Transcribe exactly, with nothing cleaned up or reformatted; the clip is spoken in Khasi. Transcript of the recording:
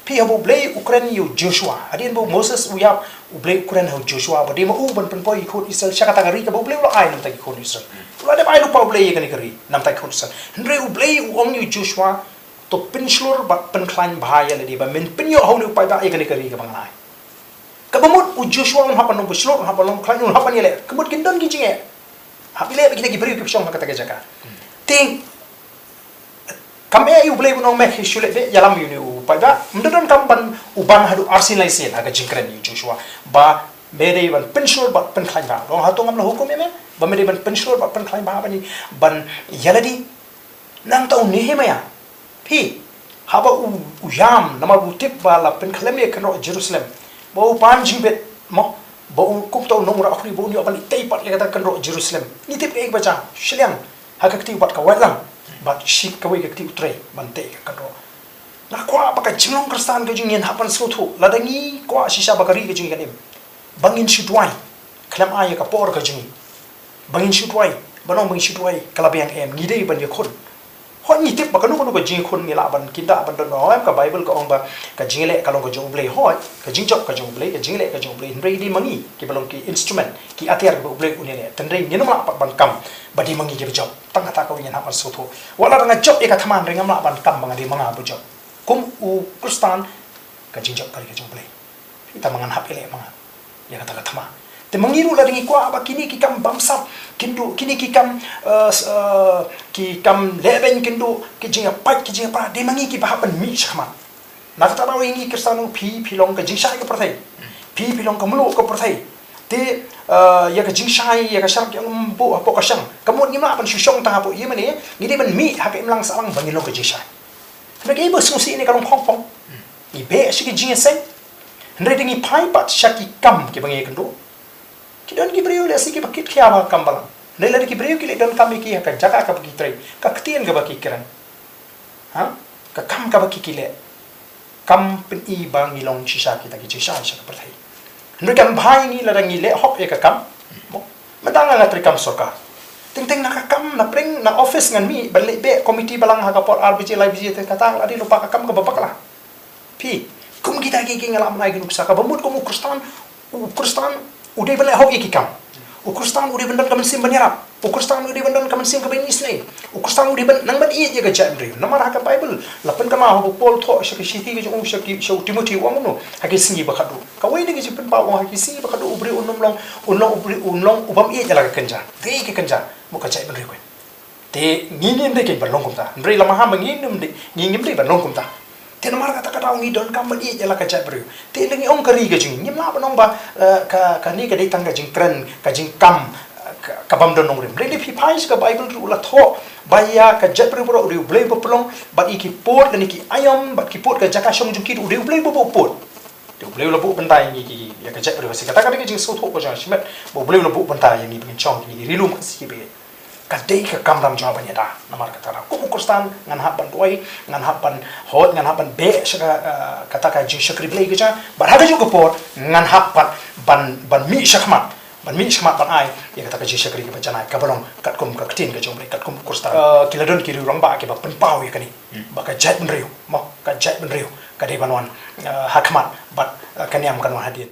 Phi, haba U Blei u kren ïa u Joshua, hadien ba u Moses u ïap, U Blei u kren ha u Joshua ba dei ma u ban pynpoi ïa ki khun Israel sha kata ka ri kaba U Blei u la ai na bynta ki khun Israel. U la dep ai lypa U Blei ïa kane ka ri na bynta ki khun Israel. Hynrei U Blei u ong ïa u Joshua, to pynshlur bad pynkhlaiñ bha ïa lade, ba men pynïoh ha une u paidbah ïa kane ka ri kaba ngan ai. Kaba mut u Joshua un hap ban long bashlur, un hap ban long bakhlaiñ, un hap ban ïaleh. Ka mut kin don ki jingeh. Hap ïaleh bad kita ki briew kiba shong ha kata ka jaka. Te kam eh ïa U Blei ban ong, me shu leh beit, ïalam ïa une u paidbah. Ym da donkam ban u ban haduh arsien laisien ha ka jingkren ïa u Joshua ba me dei ban pynshlur bad pynkhlaiñ bha. Long, hato ngam la hukum ïa me ba me dei ban pynshlur bad pynkhlaiñ bha, ban, ban ïalade? Nangta u Nehemiah, phi, haba u, u ïam namar ba u tip ba la pynkhlem ïa ka kynroh Jerusalem, ba u pan jingbit, mo, ba u, kumta u nongrah khuri, ba un ïoh ban tei pat ïa kata ka kynroh Jerusalem. Ngi tip kaei kaba jia, shiliang ha ka kti u bat ka waitlang, bad shi kawei ka kti u trei ban tei ïa ka kynroh. Nga kwah ba ka jinglong Khristan ka jong ngi ngin hap ban sngewthuh, lada ngi kwah shisha ba ka ri ka jong ngi kan im, ba ngin shu duwai, khlem ai ïa ka por ka jong ngi. Ba ngin shu duwai, ba nong ba ngin shu duwai ka la biang, em, ngi dei ban ïakhun. Hooid, ngi tip ba kano kano ka jingïakhun ngi lah ban, kin dah ban don, hooid, ka Baibl ka ong ba ka jingïaleh ka long ka jong U Blei, hooid, ka jingjop ka jong U Blei, ka jingïaleh ka jong U Blei, hynrei dei ma ngi kiba long ki instrument, ki atiar ba U Blei un ïaleh. Hynrei ngin ym lah pat ban kam ba dei ma ngi kiba jop. Tang kata kawei ngin hap ban sngewthuh. Wat la dang nga jop ïa ka thma, hynrei ngam lah ban kam ba nga dei ma nga ba jop. Kum u Khristan, ka jingjop ka dei ka jong U Blei. Te ma ngan hap ïaleh ma nga ïa kata ka thma. Te ma ngi ruh lada ngi kwah ba kine ki kam bamsap kin duh, kine ki kam, eh, s-, eh, ki kam lehbeiñ kin duh, ki jingïapait, ki jingïapra, dei ma ngi kiba hap ban mih shakhmat. Na kata daw ïa ngi Khristan, phi, phi long ka jingshai ka pyrthei. Phi, phi long ka mluh ka pyrthei. Te, eh, ïa ka jingshai, ïa ka sharak ïa ym buh hapoh ka shang. Ka mut ngim lah ban shu shong tang hapoh ïing mane, ngi dei ban mih ha ka imlang sahlang ba ngin long ka jingshai. Hynrei kaei ba sngewsih ne ka long khongpong. Ngi beh sha ki jingïaseng. Hynrei da ngi phai pat sha ki kam kiba ngi ïakynduh. Ki don ki briew lehse kiba kit khia bha ha ka kam balang. Hynrei lada ki briew ki leh donkam ïa ki ha ka jaka kaba ki trei, ka ktien kaba ki kren, ha? Ka kam kaba ki, ki leh, kam pyni ba ngi long shisha kita ki jingshai sha ka pyrthei. Hynrei kan bha ïa ngi lada ngi leh hok ïa ka kam. Mo, mynta nga, nga trei kam sorkar. Teng teng na ka kam, na pdeng, na office ngan mih ban leit beh committee balang ha ka por ar baje, lai baje, te kata la dei lypa ka kam kaba bakla. Phi, kum kita kiei kiei nga lah ban ai ka nuksa, kaba mut kum u Khristan, u Khristan u dei ban leh hok ïa ki kam. U Khristan u dei ban don ka mynsiem ban ïarap. U Khristan u dei ban don ka mynsiem kaba ïeit isynei. U Khristan u dei ban nang ban ïeit ïa ka jaitbynriew. Namar ha ka Baibl la pynkynmaw, haba u Paul u thoh sha ka shithi ka jong u sha ki, sha u Timothi, u ong kumno? Ha ki sngi ba khatduh. Kawei na ki jingpynpaw, u ong ha ki sngi ba khatduh u briew un ym long, un long u briew, un long u bym ïeit ïa la ka kynja. Dei ka kynja, mo, ka jaitbynriew keiñ. Te ngi ngim dei keiñ ban long kumta. Hynrei la maham ba ngi ngim dei, ngi ngim dei ban long kumta. Te namar kata ka daw ngi donkam ban ïeit ïa la ka jaitbynriew. Te lada ngi ong ka ri ka jong ngi, ngim lah ban ong ba, eh, ka, kane ka dei tang ka jingkren, ka jingkam, eh, ka, ka bym don nongrim. Hynrei lada phi phai sha ka Baibl ruh la thoh ba ïa ka jaitbynriew baroh u dei U Blei uba pynlong, bad ïa ki pud lane ki aïom bad ki pud ka jaka shong jong ki ruh u dei U Blei uba buh pud. Te U Blei u la buh bynta ïa ngi ki, ïa ka jaitbynriew. Shi kata ka dei ka jingsngewthuh ka jong nga shimet ba U Blei u la buh bynta ïa ngi ba ngin shong kine ki ri lum Khasi kiba ïeit. Ka dei ka kamram jong nga ban ïada. Namar kata ka daw kum u Khristan ngan hap ban duwai, ngan hap ban hoi, ngan hap ban beh sha ka, eh, kata ka jingshakri Blei ka jong nga. Bad ha kajuh ka por ngan hap pat ban, ban mih shakhmat, ban mih shakhmat ban ai ïa kata ka jingshakri kaba janai, kaba long katkum ka ktien ka jong U Blei, katkum u Khristan. Eh, ki la don ki riew rangbah kiba pynpaw ïa kane, ba ka jaitbynriew, mo, ka jaitbynriew ka dei ban wan, eh, ha khmat, bad, eh, ka niam kan wan hadien.